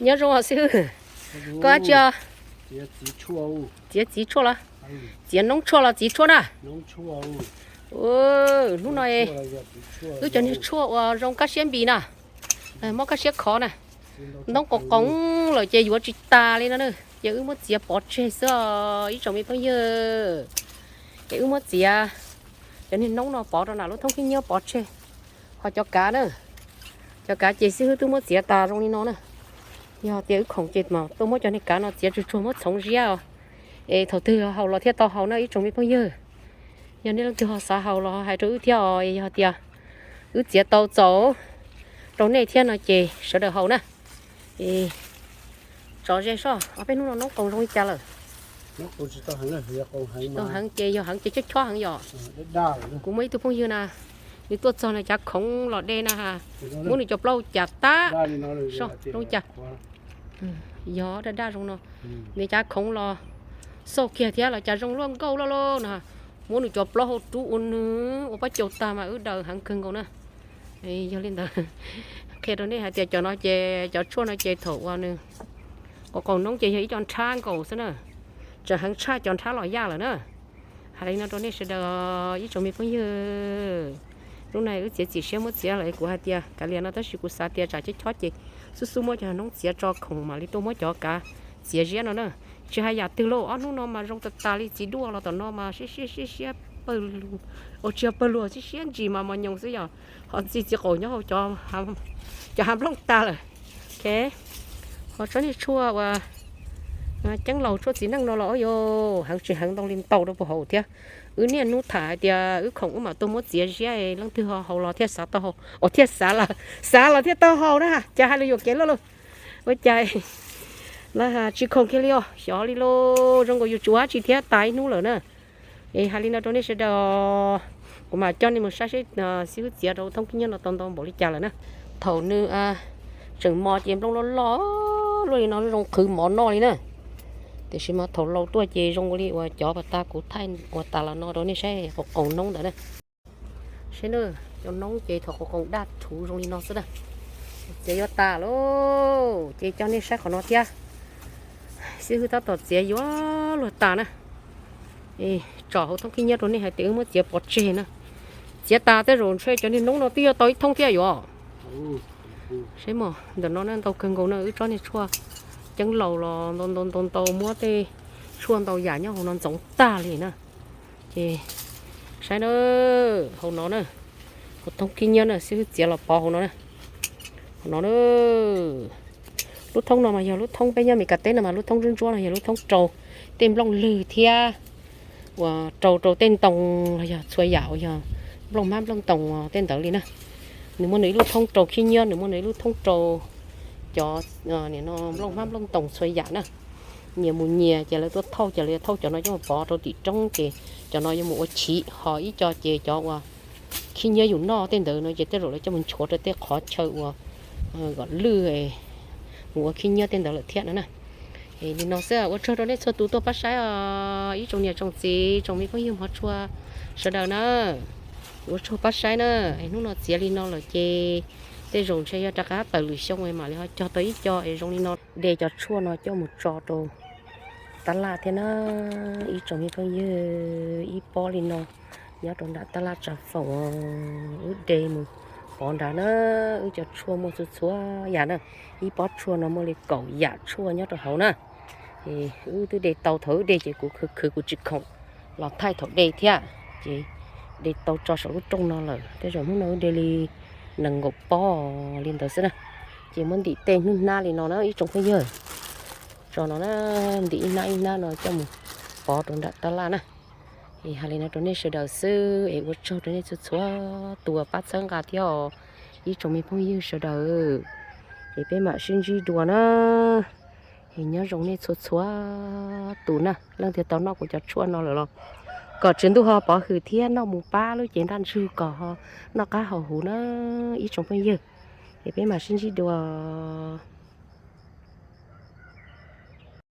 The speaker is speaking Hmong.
Nyob zoo os xib hwb. Koj dab tsi os? Txiav txiv tshuaj los? Txiav noob tshuaj los txiv tshuaj na? Hnub no wb cov niag tshuaj uas zoo kaj siab npis na, mob kaj siab khov na, noob qoos qoos lawm ces yuav tsis tas li no na. Ces wb muab txiav pov tseg xwb os ib tsoom me phooj ywg. Ces wb muab txiav cov niag noob no pov rau nram lub thoob khib nyiab pov tseg. Ho cov kav na, cov kav ces xib hwb twb muab txiav tas zoo li no na. Yog tias wb khoom ces mas tuaj muab cov niag kav no txiav tsuag tsuag muab txhoov ziab os, es thaum twg haus los thiaj tau haus na ib tsoom me phooj ywg. Yog nej leej twg ho xav haus los ho hais rau wb thiab os. Yog tias wb txiav tau txaus rau nej thiab no ces sawv daws haus na. Tso ze soj, ob peb hnub no noob qoos zoo li cas lawm? Tsis tau heev ces yog heev ces chob chob heev yom. Kuv muaj ib tug phooj ywg na, nws tuaj txog nws cav khoov los de na, muab nws cov plaub hau cas tag, zoo cas. Yog daj daj zoo no, nws cav khoov los xauj kiag thiab los cas zoo luaj nkauj loj loj na. Muab nws cov plaub hau rub ua nws ua pob caus tag mas wb daws heev kawg nkaus na. Yog li ntawd qhia rau nej hais tias cov no ces cov tshuaj no ces thaum uas nws qoos qoos noob ces yog ib co nrhab nkaus xwb na, tseem heev tshaj cov nrhab los yaj lawm na. Hais li no rau nej sawv daws ib tsoom me phooj ywg, hnub no wb txiav txim siab muab txiav lawm kuv hais tias kav liam no tab sis kuv xav tias tsam chob chob ces xub xub muab cov noob txiav tso khoom mam li tuaj muab cov kav txiav ziab no na. Tsis hais yam twg lauj, ob hnub no mas zoo tas tas li, txiv duaj los tom no mas siab siab siab siab pawg lug, ua tsis yog pawg lug, siab siab ntsis mas mos nyoos xwb yom. Ho ntxi txiv qaum nyob hauv cov hav nplooj tas lawm. Ho tsob niag tshuaj uas ceeb laus tshuaj txiv neej no los yog heev tsis heev ntau li ntau rau puag hauv thiab. Wb niaj hnub tham hais tias wb khoom wb mam tuaj muab txiav ziab, leej twg ho haus los thiaj xav tau haus, thiaj xav, xav los thiaj tau haus na. Cas hais lus yuam kev luaj lauj. Ua cas tsis khoom kiag li os, xyov li lauj, zoo nkaus yus tsis ua dab tsi thiab tas ib hnub lawm na. Es hais li no rau nej sawv daws, kuv mam coj nej mus saib seb xib hwb txiav rau thoob khib nyiab no tau ntau npaum li cas lawm na. Thaum nws tseem mos ces nplooj loj loj luaj li no zoo qhwv mov noj li na. Tiam sis mas thaum laus tuaj ces zoo li uas cov pas tas kuv thaij uas tas los no rau nej saib qoos noob ntawd na. Saib na, cov noob ces thaum qoos qoos daj rhuv zoo li no xwb na. Txiav yuav tas lauj, ces coj nej saib qhov no thiab. Xib hwb tab tom txiav yuav luag tas na. Tsom hauv thoob khib nyiab rau nej hais tias wb muab txiav pov tseg na. Txiav tas tej zaum ntshe cov niag noob no twb yuav tau ib thoob thiab yuav. Saib mog, ntawm no na ntau kawg nkaus na, wb tsob niag tshuaj ceeb laus los ntau ntau ntau ntau, muab tej tshuaj ntau yam nyob hauv no ntxoov tag li na. Ces saib na, hauv no na, hauv thoob khib nyiab na, xib hwb txiav los pov hauv no na. Hauv no na, lub thoob no mas yog lub thoob peb nyob Mes Kas teb no mas lub thoob ntsuab ntsuab no yog lub thoob rau tej nplooj lwg thiab uas rau rau tej ntoo los yog txhua yam uas yog nplooj hmab nplooj ntoos tej ntawd li na. Nws muaj nws ib lub thoob rau khib nyiab, nws muaj nws ib lub thoob rau cov nplooj hmab nplooj ntoos txhua yam na. Nyias mus nyias ces lawv tuaj thauj, ces lawv yuav thauj cov no coj mus pov rau tim roob ces cov no yuav mus ua chiv, ho ib co ces cov uas khib nyiab yus noj tej ntawd no ces tej zaum lawv coj mus nchuav rau tej qhov chaw uas kom lwj mus ua khib nyiab tej ntawd lawm thiab no na. Li no xwb, ua tsaug rau nej txhua tus tuaj pab saib os ib tsoom niam tsoom txiv tsoom me phooj ywg hmov tshua sawv daws na. Ua tsaug pab saib na. Hnub no txiav li no lawm ces tej zaum ntshe yog rov qab tawm lwm xyoo mam li ho cog tau ib co es zoo li no. De cov tshuaj no coj mus tso rau tab laj thiab na. Ib tsoom me phooj ywg, ib pob li no nyob rau nram tab laj tsav foom, wb de mus pov nrad na. Wb cov tshuaj muaj txhua txhua yam na. Ib pob tshuaj no muaj li kaum yam tshuaj nyob rau hauv na. Wb twb de tau, thaum wb de ces kuv khwv khwv kuv tsis khoom los thaij thaum de thiab. Ces de tau tso saum lub rooj no lawm, tej zaum hnub no wb de li nees nkaum pob li ntawd xwb na. Ces muab ntim tej hnub hnab li no na ib tsoom phooj ywg. Tso no na, ntim ib hnab ib hnab no coj mus pov rau nram tab laj na. Es hais li no rau nej sawv daws xwb es ua tsaug rau nej txhua txhua tus pab txhawb nqa thiab os ib tsoom me phooj ywg sawv daws. Es peb mam sib ntsib dua na. Es nyob zoo nej txhua txhua tus na, leej twg tau noj kuv cov tshuaj no lawm los kom tsaus ntuj ho pov hwm thiab noj mus pab lub cev ntaj ntsug kom ho noj qab haus huv na ib tsoom phooj ywg. Es peb mam sib ntsib dua.